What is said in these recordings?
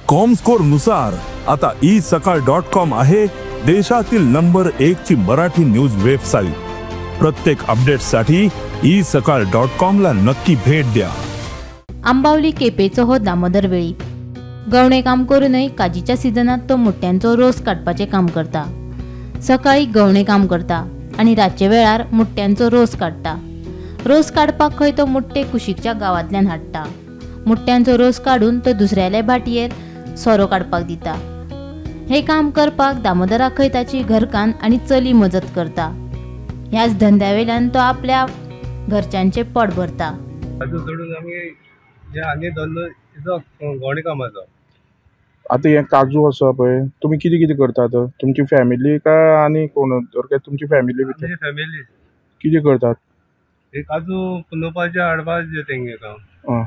Comscore नुसार आता E सकाळ डॉट कॉम आहे देशातील नंबर 1 ची मराठी न्यूज वेबसाईट. प्रत्येक अपडेटसाठी ई सकाळ डॉट कॉम ला नक्की भेट द्या. आंबावली केपेचो हो दामोदर वेळीप गवणे काम करूनय काजीच्या सिजनात तो मुट्ट्यांचो रोस काडपाचें काम करता. सकाळी गवणे काम करता आनी रातचे वेळार मुट्ट्यांचो रोस काडटा. रोस काडपाक खंय तो मुट्टे कुशीकच्या गांवांतल्यान हाडटा. मुट्ट्यांचो रोस काडून तो दुसऱ्याले भाटयेर सोरो काडपाक दिता. हे काम करपाक दामोदराक खंय ताची घरकान्न आनी चली मजत करता. ह्याच धंद्या वेल्यान तो आपल्या घरच्यांचें पोट भरता. आतां हें काजू आसा पळय, तुमी कितें कितें करतात? तुमची फॅमिली काय आनी कोण तर तुमची फॅमिली भितर फॅमिली कितें करतात? हे काजू पुंजोवपाचे हाडपाचे तेंगे काम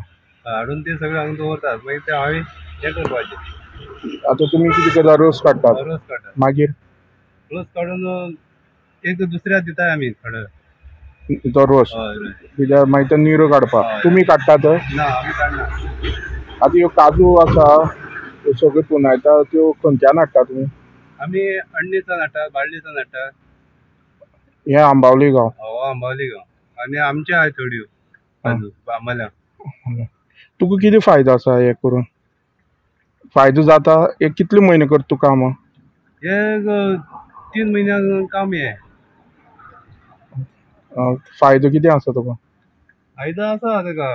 हाडून ते सगळे हांगा दवरतात, मागीर ते हांवें हें करपाचें. आतां तुमी कितें करता? रोस काडटात. रोस काडटात, मागीर रोस काडून एक दुसऱ्या दिता आमी थोडो तो रोस, कित्याक मागीर तो निरो काडपाक. तुमी काडटात? ना, आमी काडना. आतां ह्यो काजू आसा त्यो सगळ्यो पुंजायता, त्यो खंयच्यान हाडटा तुमी? आमी अण्णेच्यान हाडटा, बाळ्ळेच्यान हाडटा. हें आंबावली गांव? हो, आंबावली गांव. आनी आमचे आहाय थोड्यो काजू आंबाल्या. तुका कितें फायदो आसा हें करून? फायदो जाता? हे कितले म्हयने करता तूं काम? हे 3 म्हयन्याक काम हें. फायदो कितें आसा तुका? फायदो आसा तेका,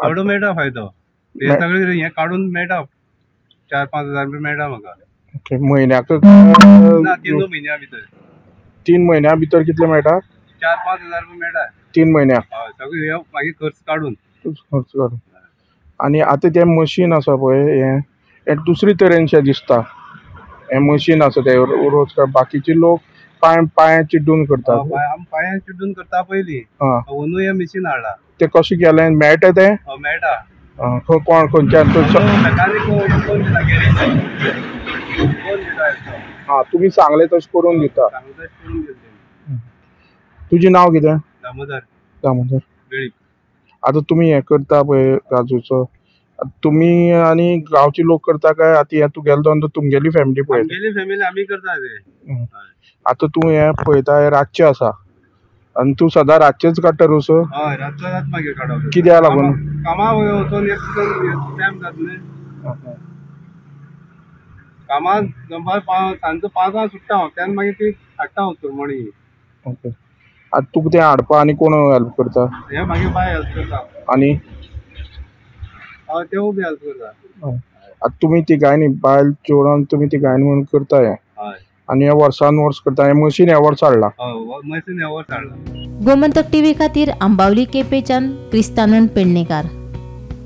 थोडो मेळटा फायदो. हे सगळे हें काडून मेळटा 4-5 हजार रुपया मेळटा म्हाका. ओके, म्हयन्याक? ना, 3 म्हयन्या भितर. 3 म्हयन्या भितर कितले मेळटा? 4-5 हजार रुपया मेळटा 3 म्हयन्याक. हय, सगळे हे मागीर खर्च काडून. खर्च काडून. आनी आतां तें मशीन आसा पळय, हें दुसरी तरेनशें दिसता. हें मशीन आसा तें रोज, बाकीचे लोक पांय चिड्डून करतात. आमी पांयान चिड्डून करता पयलीं, अंदू हें मशीन हाडलां. तें कशें केलें? मेळटा तें? मेळटा. कोण खंयच्यान? हां, तुमी सांगलें तशें करून दिता. तुजें नांव कितें? दामोदर. दामोदर वेळीप. आतां तुमी हें करता पळय काजूचो, तुमी आनी गांवचे लोक करता काय आतां हें तुगेलो धंदो तुमगेली फॅमिली पळयता? आमगेली फॅमिली आमी करता ते. आतां तूं हें पळयता, हें रातचें आसा आनी तूं सदां रातचेंच काडटा रोस? हय, रातचो रात मागीर काडप. कित्याक लागून? कामाक वचून एक टायम जाता न्हय. कामाक दनपार सांजचो 5 सुट्टा हांव, तेन्ना मागीर ती हाडटा हांव तुरमणी. ओके, आतां तुका तें हाडपा आनी कोण हेल्प करता? हें मागीर बाय हेल्प करता. आनी हय, तेवूय बी हेल्प करता. आतां तुमी तिगांयनी बायल चेडून तुमी तिगांयनी म्हणून करता हें? हय. आनी हें वर्सान वर्स करता. हें मशीन ह्या वर्सा हाडलां? हय, मशीन ह्या वर्सा हाडलां. गोमंतक टीव्ही खातीर आंबावली केपेच्यान क्रिस्तानंद पेडणेकार.